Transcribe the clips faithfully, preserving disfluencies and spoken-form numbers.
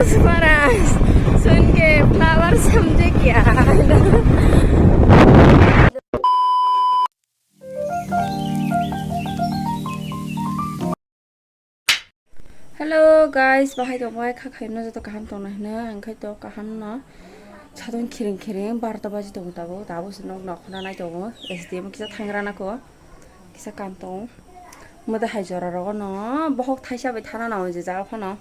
Para, sun ke flower samjhe kya? Hello guys, bahai tong bai kha khaino joto kaham tong nai hwno, ang khai to kaham no. Sadon khiring khiring barota baji tongo tabo, tabo se nok nok khna nai tongo, S D M kisa thangra nako. Kisa kam tong. Mwda hai jora rogo no bohok thaisa bai thana nang je jaga phano.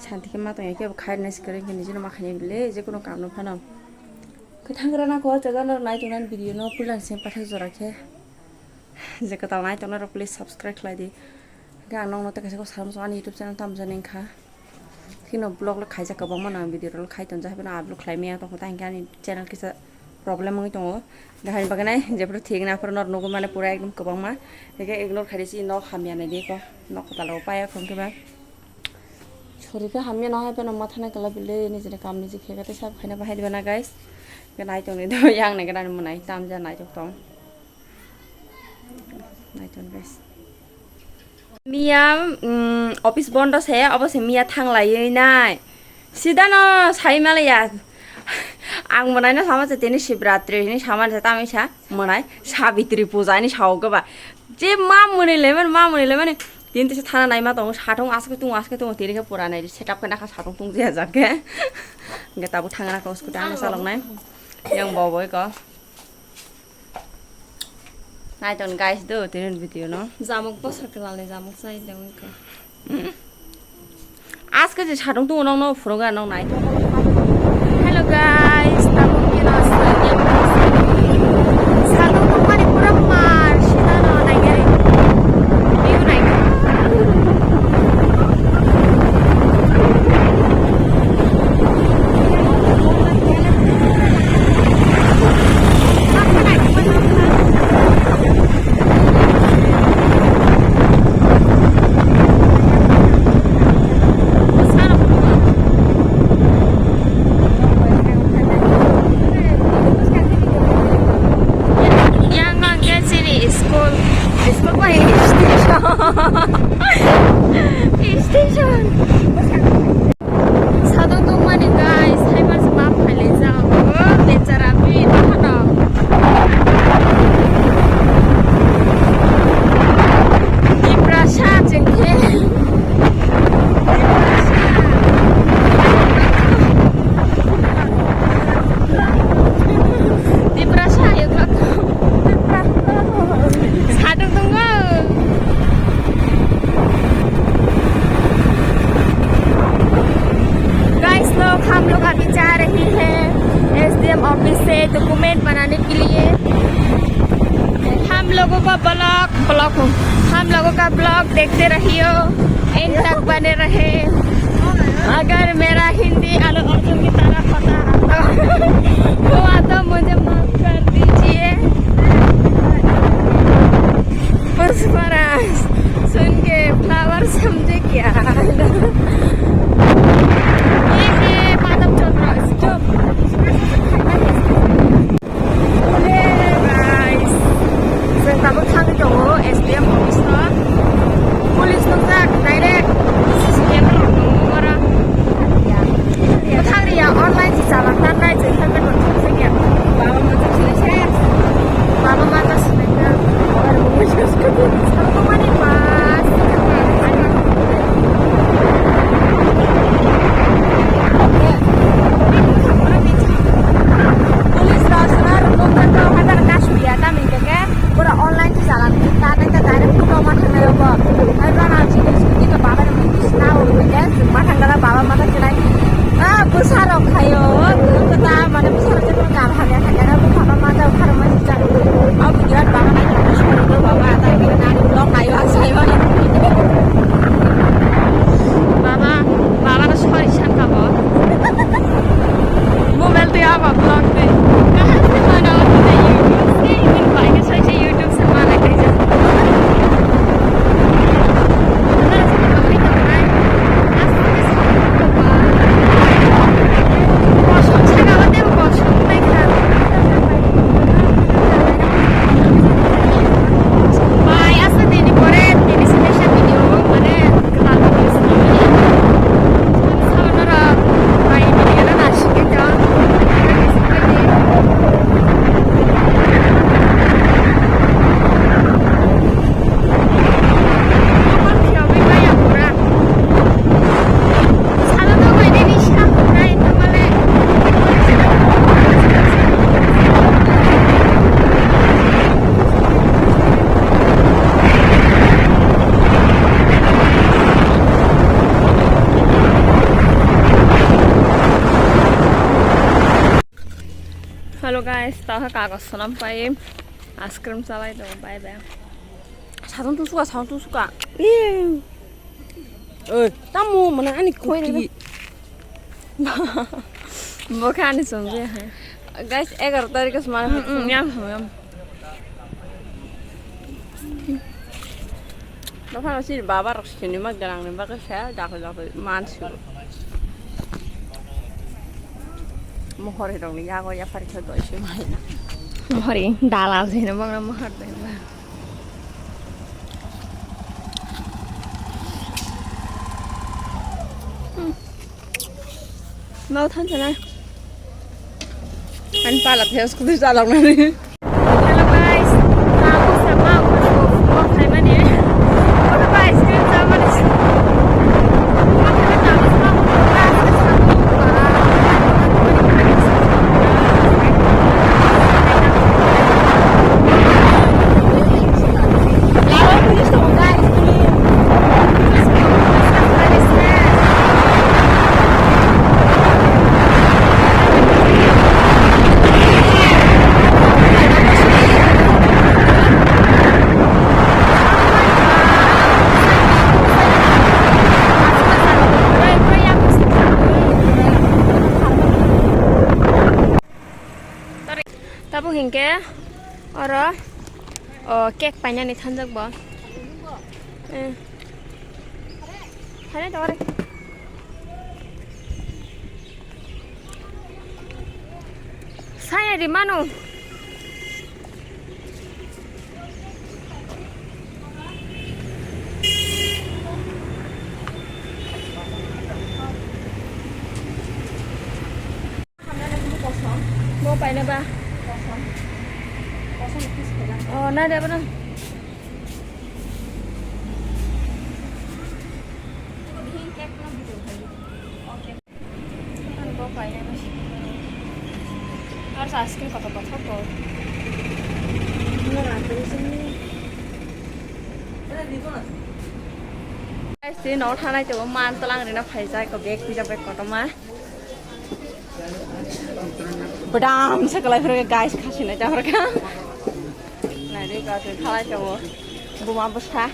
Santi khe ma tong ya khe khai nai sikare khe nijino ma khaini bile je kono kam no phano. Khe thangra nako jaga no nai tong nani video no puila se pathak jora khe. Je kwtal nai tong nai rok please subscribe khlai di. Khe ang nokno tei kaisa kok salam ani YouTube channel tamo jani wngkha. Kheno vlog le khaijak kwbangma no ang video rok khai tonjak, haino upload khlai maya tongkha, tei hinkhe ani channel kisa problem wngwi tongo. Haini bagwi nai jephru thik na phuru norok nugwi mano pura ekdom kwbangma. Hinkhe ignore khaidi, chini nok hamya naidi ko, nok kwtal rok paya khon khe ba. Sori khe hamya no hai phano ma thanai kwlai bile nijini kam niji khe khe tei sab khaina bahai diba na guys. Hinkhe nai tongni do yang nai gana ni mwnai tamja nai tok tong. Nai tong guys. Miya, mm, office bondo se, obo se miya thanglaiwi nai. Sida no sai malaya. Ang mwnai no sama se tini Shivratri ni sama se tamisa mwnai Savitri puja ni sao khe ba. Je ma mwnai lemon, ma mwnai lemon. Tini tisa thana nai ma tongo, satung aske tung, aske tung, tini khe pura nai setup khe nakha satung tung je ajak khe. Hinkhe tabuk thangna ko scooty ano salok nai. Yang bo boi ko. Nai ton guys do tini video no. Jamuk bwsa kwlal ni jamuk chai tongwi kha. Aske je sadung tongo nokno phunukgwi nang nai. Hello guys, tabuk khe no aswk yang sadung tongmani pura mar sida no naigari. View naigari. Yang ang khe chini school, school bai station. Station. Sadung tongmani guys, hai mas map khailai jao. Oh, bechara bhi, no, no. Tiprasa chengkhe. Tiprasa ayo kha. Sadung tonggo. Guys, लोग, हम लोग अभी जा रही है SDM office से डॉक्यूमेंट बनाने के लिए। हम लोगों का ब्लॉग, ब्लॉग, हम लोगों का ब्लॉग देखते रहियो, एंड तक बने रहे। अगर मेरा हिंदी अल्लू अर्जुन की तरह होता हुआ तो मुझे माफ कर दीजिए। पुष्पराज सुन के फ्लावर समझे क्या? ये है माधव चंद्र, stop। Guys, जों दाबो थांनो दङ एसडीएम अफिस ना। पुलिस नंजाक direct CCTV camera Guys, tao khe kago swnam pai ice cream chalai tongo bai bai. Satung tu suka, satung tu suka. Ih. Oi, tamo mana ani koi. Bo khe ani chwng je hai. Guys, egaroh tarikh se mana. Mm, mm, yam, yam. Dophano sini baba rok sini ma ganang ni bagwi saya dakhe dakhe mansi. Mohori rok ni yago yaphar khe doi se mai. Mohori dalal sini bangna mohor doi ba. Hmm. Mau thansa na. Ani pala thai scooty chalok nani. Hello guys, tabuk sama vlog khaimani. Oro ba ice cream chamani. Tabuk hinkhe oro o cake painani thanjak bo. Eh. Hare dore. Saya di mano. Bo paina ba. Oh, na de bana. Bo paina ba. Ar sa ice cream kotor kotor ko. Guys, tini nogo thanai tongo, man tlang rina phaijak, ko bag pija bag kotorma. Bodam se kwlai phuru guys, khasi nai ta phuru kha. Nai de guys, thalai tongo. Buma bwsa.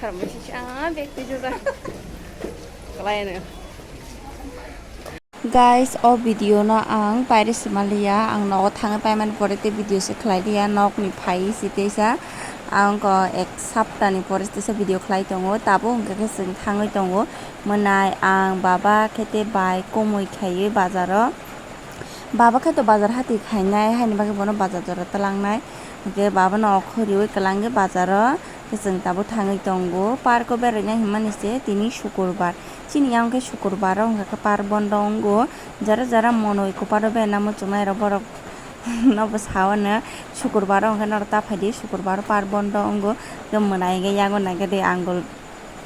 Kharmai sisa bag pija da. Kwlai no. Guys, o video no ang paire sima liya, ang nogo thangwi paimani pore tei video se khlai liya, nok ni phai si teisa, ang ko ek sapta ni pore teisa video khlai tongo, tabuk hwnkhe khe chwng thangwi tongo, mwnai ang baba khe tei bai kumui khaiwi bazar o, baba khe to bazar hati khainai, haini bagwi bono bazar jora twlangnai, hwnkhe baba no okhoriwi kwlangwi bazar o. Khe chwng tabuk thangwi tongo, park o beraina hinmani se tini sukurbar. Chini yang khe sukurbar o wngkha khe park bondo wngo. Jara jara monoi kwparo beraina muchungnai rok borok nobo sao no sukurbar o wngkha norok ta phaidi, sukurbar o park bondo wngo. Khe mwnai khe yago naikhe de angul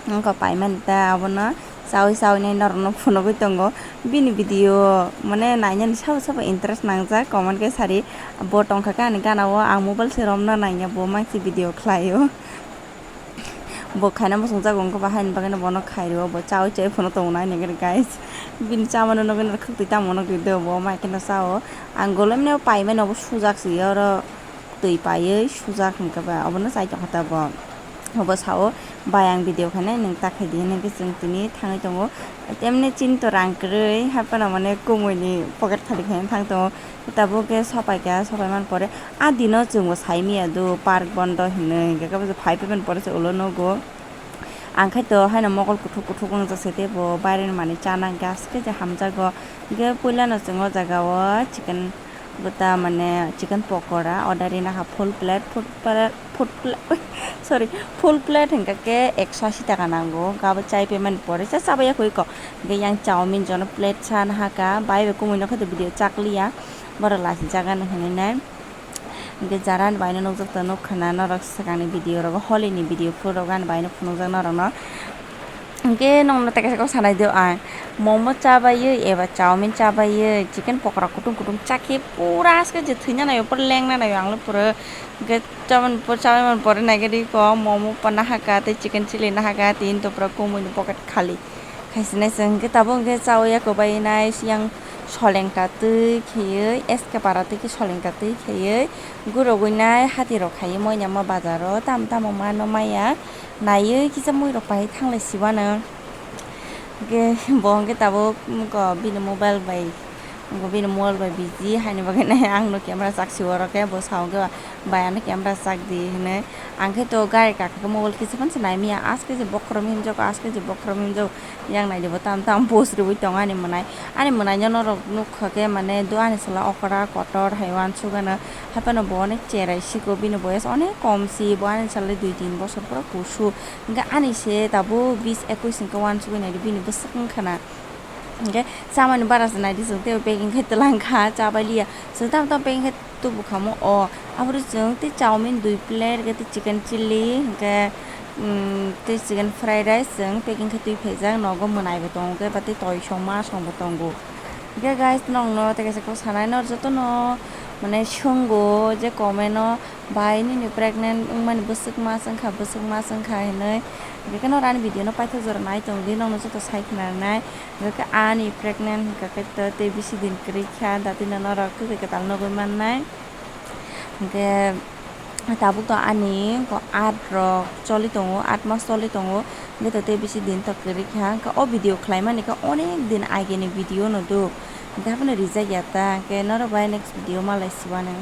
wngkha paimani ta abono. Chaui chaui nai norokno phunugui tongo. Bini video mane nainani sabo sabo interest nangjak, comment khe sari. Bo tongkha khe ani gana o, ang mobile se romna nangya, bo mangsi video khlaio. Bo khaina muchungjago wngkha ba, haini bagwino bono khaio, bo chaui chaui phano tongo nai nangkhe guys. Bini chamano nugui norok khwtwi tamo nukdi do, bo mai kheno chao. Ang golomno paimani obo sujak se oro. Twi paiwi sujak hwnkhe ba obono chai tongkha ta bo. Obo sao, "Bai, ang video khainai, nwng ta khaidi," hwnwi khe chwng tini thangwi tongo. Temni chini to rang kwrwi, haphano mane kumui ni pocket khali khaina thang tongo. Tabuk khe sopai kha, sopai man pore a dino chwngbo sai miya do park bondo hinwi, hwnkhe khe phai phaimani pore se ulo nugo. Ang khe to haino mokol kuthuk kuthuk wngjak se tei bo baireni manwi chana hwnkhe aswk khe je hamjago. Hwnkhe puilano chwng o jaga o chicken Bo ta mane chicken pokora order rina kha full plate, full plate, full plate, sorry, full plate hingka khe ekso asi taka nango. Hingke abo chai payment pore se chabai ya koi ko. Hingke yang chowmin jono plate sa naha ka, bai bai kumui no khe video chakliya. Borok lachijak gana hinui nai. Hingke jara ni bai no nukjak tongo, nukha na norok swkang ni video rogo, holi ni video phuru rogo ani bai no phunukjak norok no. Hingke nokno tei kaisa kok sanai do ang, momo chabaiwi eba chowmin chabaiwi chicken pokora kutung kutung chakhe pura aske je thwina naio, pura lengna naio, ang le pura hingke chowmin pore naikhe riko momo pa nahaka tei chicken chili nahaka, tini to pura kumui ni pocket khali. Khaisi nai se hingke tabuk hingke chawi ya kwbai nai siyang Solengta twi khaiwi, S K para twi khe solengta twi khaiwi, gurogwi nai hati rok khaiwi moina ma bazaro, tamo tamo mano maya, naiwi kisa mui rok pai thanglai sibano. Hwnkhe bo hwnkhe tabuk, mm, ko bini mobile bai, bo bini mobile bai busy haini bagwi nai ang no camera chak si oro khe bo sa hwnkhe bai ano camera chak di hinwi. Ang khe to gari kaka khe mobile kisa phano se nai maya, aske je bokhrom himjago, aske je bokhrom himjago. Yang nai di bo tam tam post rwui tongo ani mwnai. Ani mwnai no norok nukha khe mane do ani sala okra kotor hai uansuk ano. Haphano bo onek cherai siko, bini boyes onek kom si, bo ani sala dui tin bosor pura kusu. Hwnkhe ani se tabuk bis ekwis hwnkhe uansugui nai di bini bwswk wngkha na. Hwnkhe chamani bara se nai di chwng tei packing khai twlang kha, chabai liya. Chwng tam tam packing khai tubu kha mo o. Aphuru chwng tei chowmin dui plate, hwnkhe tei chicken chilli, hwnkhe, mm, tei chicken fried rice chwng packing khai twi phaijak. Nogo mwnai bo tongo, hwnkhe ba tei toisong masong bo tongo. Hwnkhe guys, nokno tei kaisa kok sanai, nor jotono mane swngo je comment o, "Bai, nini pregnant wngmani bwswk mas wngkha, bwswk mas wngkha," hinwi. Hwnkhe norok ani video no paithak jora nai tong di, nokno joto sai khna rwnai. Hwnkhe ani pregnant hwnkha khe to tei bisi din kwrwi kha, datino norok kwthwi kwtal nugwi mannai. Hwnkhe tabuk to ani ko at rok choli tongo, at mas choli tongo, hwnkhe to tei bisi din to kwrwi kha. Hwnkhe o video khlai mani khe onek din ageni video no do, hwnkhe haphano rijak ya ta, hwnkhe norok bai next video malai sibano.